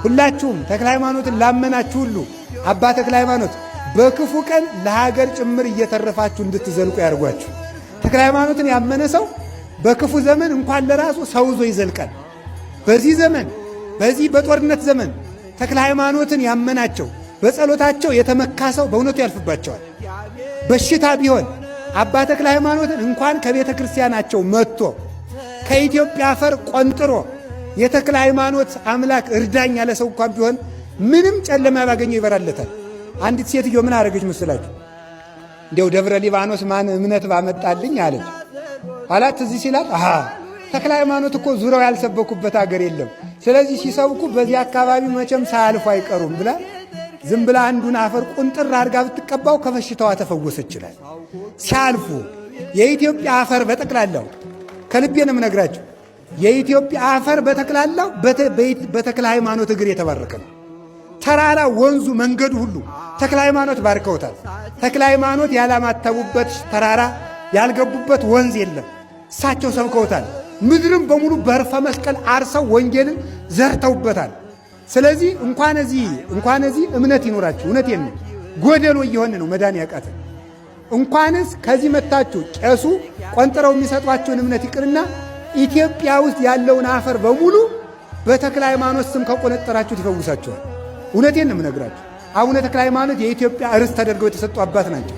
ሁላችሁም ተክለ ሃይማኖትን ላመናችሁ ሁሉ አባ ተክለ ሃይማኖት በክፉ ቀን ለሀገር ጭምር እየተረፋችሁ እንድትዘልቁ ያድርጓችሁ። ተክለ ሃይማኖትን ያመነ ሰው በክፉ ዘመን እንኳን ለራሱ ሰው ይዞ ይዘልቃል። በዚህ ዘመን፣ በዚህ በጦርነት ዘመን ተክለ ሃይማኖትን ያመናቸው፣ በጸሎታቸው የተመካ ሰው በእውነቱ ያልፍባቸዋል። በሽታ ቢሆን አባ ተክለ ሃይማኖትን እንኳን ከቤተ ክርስቲያናቸው መጥቶ ከኢትዮጵያ አፈር ቆንጥሮ የተክለ ሃይማኖት አምላክ እርዳኝ ያለ ሰው እንኳን ቢሆን ምንም ጨለማ ባገኘው ይበራለታል። አንዲት ሴትዮ ምን አደረገች መስላችሁ? እንዲያው ደብረ ሊባኖስ ማን እምነት ባመጣልኝ አለች። ኋላ ትዝ ሲላት አሃ ተክለ ሃይማኖት እኮ ዙሪያው ያልሰበኩበት አገር የለም። ስለዚህ ሲሰብኩ በዚህ አካባቢ መቼም ሳያልፉ አይቀሩም ብላ ዝም ብላ አንዱን አፈር ቁንጥር አድርጋ ብትቀባው ከበሽታዋ ተፈወሰች ይችላል። ሲያልፉ የኢትዮጵያ አፈር በጠቅላላው፣ ከልቤ ነው የምነግራችሁ፣ የኢትዮጵያ አፈር በጠቅላላው በተክለ ሃይማኖት እግር የተባረከ ነው። ተራራ፣ ወንዙ፣ መንገዱ ሁሉ ተክለ ሃይማኖት ባርከውታል። ተክለ ሃይማኖት ያላማተቡበት ተራራ፣ ያልገቡበት ወንዝ የለም። እሳቸው ሰብከውታል። ምድርም በሙሉ በርፈ መስቀል አርሰው ወንጌልን ዘርተውበታል። ስለዚህ እንኳን እዚህ እምነት ይኖራችሁ። እውነቴን ነው። ጎደሎ እየሆነ ነው መዳን ያቃተን። እንኳንስ ከዚህ መታችሁ ቄሱ ቆንጥረው የሚሰጧቸውን እምነት ይቅርና ኢትዮጵያ ውስጥ ያለውን አፈር በሙሉ በተክለ ሃይማኖት ስም ከቆነጠራችሁት ይፈውሳችኋል። እውነቴን ነው የምነግራችሁ። አቡነ ተክለ ሃይማኖት የኢትዮጵያ ርስት ተደርገው የተሰጡ አባት ናቸው።